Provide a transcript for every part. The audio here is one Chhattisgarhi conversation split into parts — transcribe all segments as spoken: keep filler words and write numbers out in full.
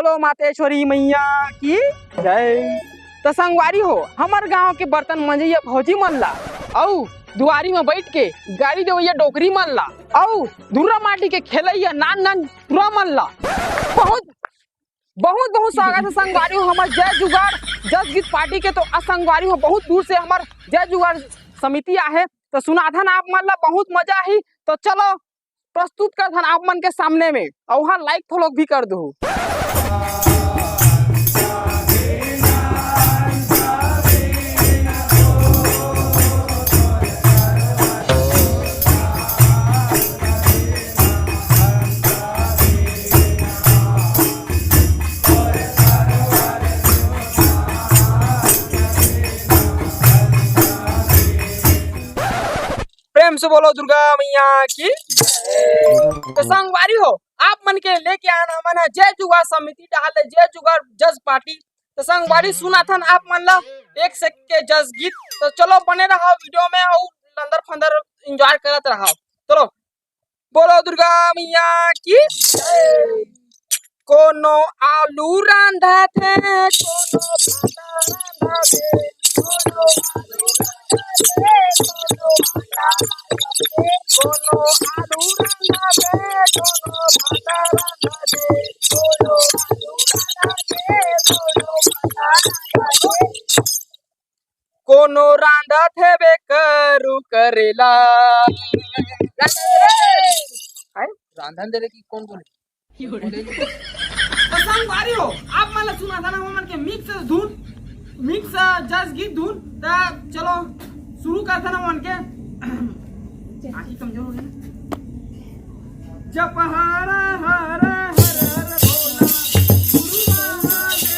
तो मातेश्वरी मैया की जय। त संगवारी हो, हमर गांव के बर्तन मंजइया भौजी मन ला, अउ दुआरी में बैठ के गाड़ी देवइया डोकरी मन ला, अउ धुर्रा माटी के खेलइया नान नान टुरा मन ला बहुत बहुत बहुत स्वागत है संगवारी हो हमर जय जुगाड़ जस गीत पार्टी के। तो आ संगवारी हो, बहुत दूर से हमर जय जुगाड़ समिति आहे, तो सुनाथन आप मन ला बहुत मजा आही। तो चलो, प्रस्तुत करथन आप मन के सामने में, अउ हाँ, लाइक थोलोक भी कर दो। प्रेम से बोलो दुर्गा मैया की। तो संगवारी हो, आप मन के लेके आना मन है जय जुगाड़ समिति डहार ले जय जुगाड़ जस पार्टी। तो संगवारी, सुनाथन आप मन ला एक से के जस गीत। तो चलो, बने रहा वीडियो में अउ लंदर फंदर एंजॉय करत रहा। चलो, बोलो दुर्गा मैया की। कोनो आलू रांधत हे, कोनो भाटा रांधत हे, कोनो आलू रांधत हे, कोनो भाटा रांधत हे, कोनो आलू रांधत हे, कोनो भाटा रांधत हे, कोनो आलू रांधत हे, कोनो भाटा रांधत हे। कोनो रांधत हेबे करू करेला। हाय, रांधन दे रे कि कौन बोले? तो संगवारी हो, आप मन ला सुनाथन हमन के मिक्स धुन, मिक्स जस गीत धुन। त चलो, शुरू करथन हमन के। आँखी कमजोर हो गई। जप हर हर हर हर भोला, गुरु महादेव।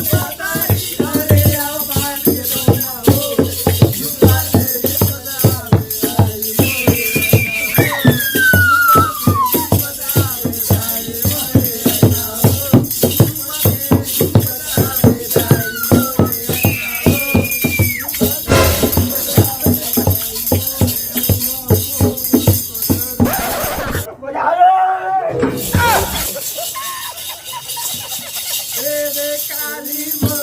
जप हर हर हर हर भोला, गुरु महादेव।